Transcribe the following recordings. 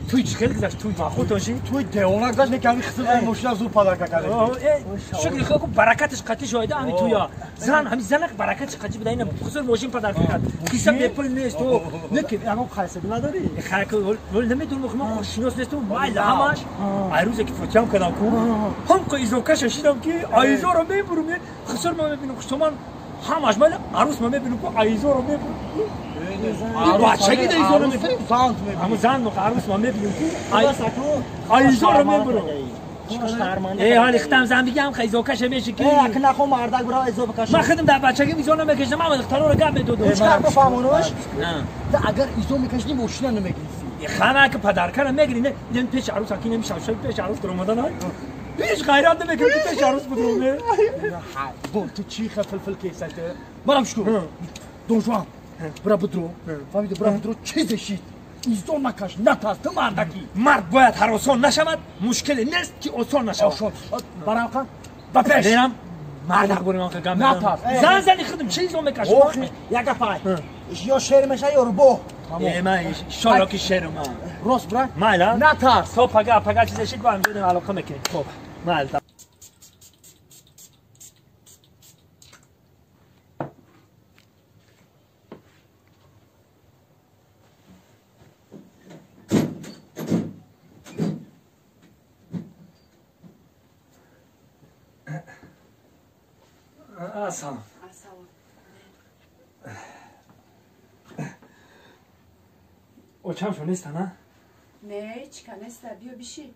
Туй чӣ хел гузашт? Туй махут оши? Туй девона гузашт, не ками хиср мошина зур падарка кард. Шукри худо ку баракаташ қатӣ шоида ҳами туя. Зан ҳами занак баракаташ қатӣ буда ина хиср мошин падарка кард. Киса бепул нест то. Не ки ягон хайсаби надорӣ? Хайка вол намедонам ман шинос нестам. Майла ҳамаш. Ай рӯзе ки фотиҳам кардам ку. Ҳам ко изокаша шидам ки айзоро мебурум. Хиср ма мебинам хусуман ҳамаш майла арӯс ма мебинам ку айзоро мебурум. Бачагӣ да изоро мебинам. Ҳамун зан арӯс ма мебинам ку айзоро мебурам. Ҳоли хитам зан бигам ха изокаша меши ки. Ак нахо мардак бира изо бикашам. Ман худам дар бачагим изо намекашидам, ҳама духтароро гап медодам. Чикар бифаҳмонуш? Агар изо мекашидӣ мошина намегирифтӣ. Хана ки падаркара мегири, не пеши арӯс аки намешав, пеши арӯс дуромадан ай. Ҳеҷ ғайрат намекунӣ ки пеши арӯс будурум. Бо ту чӣ ха филфил кесат? Марам шукр. Донжуан, бира будро. Фаҳмидӣ, бира будро чизе шид. Изо накаш, натарс, ту мардакӣ. Мард бояд ҳаросон нашавад, мушкиле нест ки осон нашавад. Барамқа? Ба пеш. Берам мардак бурим анқа гам. Натарс. Зан зани худам чӣ изо мекашам? Як гапай. Ё шер меша ё рубо. Ман иншолло ки шерам. Рост бира? Майла. Натарс. То пага пага чизе шид бо ҳам алоқа мекунем. Хоб. Майла. Салом. Салом. Очам шо неста, на? Не, ҳеч ка неста, биё биши.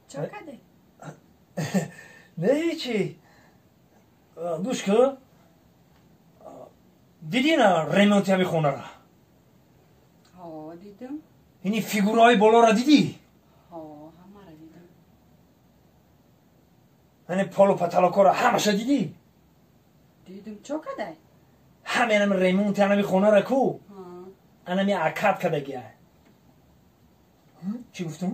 Чо каде? Не ҳечи. Гӯш кун. Дидӣ на ремонти ҳами хонара? Ҳо, дидам. Ини фигураҳои болоро дидӣ? Ҳо, ҳамаро дидам. Ани полу потолокҳоро ҳамаша дидӣ? Дидам. Чо кадай? Ҳамин ами ремонти анами хонара ку? Анами акат кадагия. Чӣ гуфтум?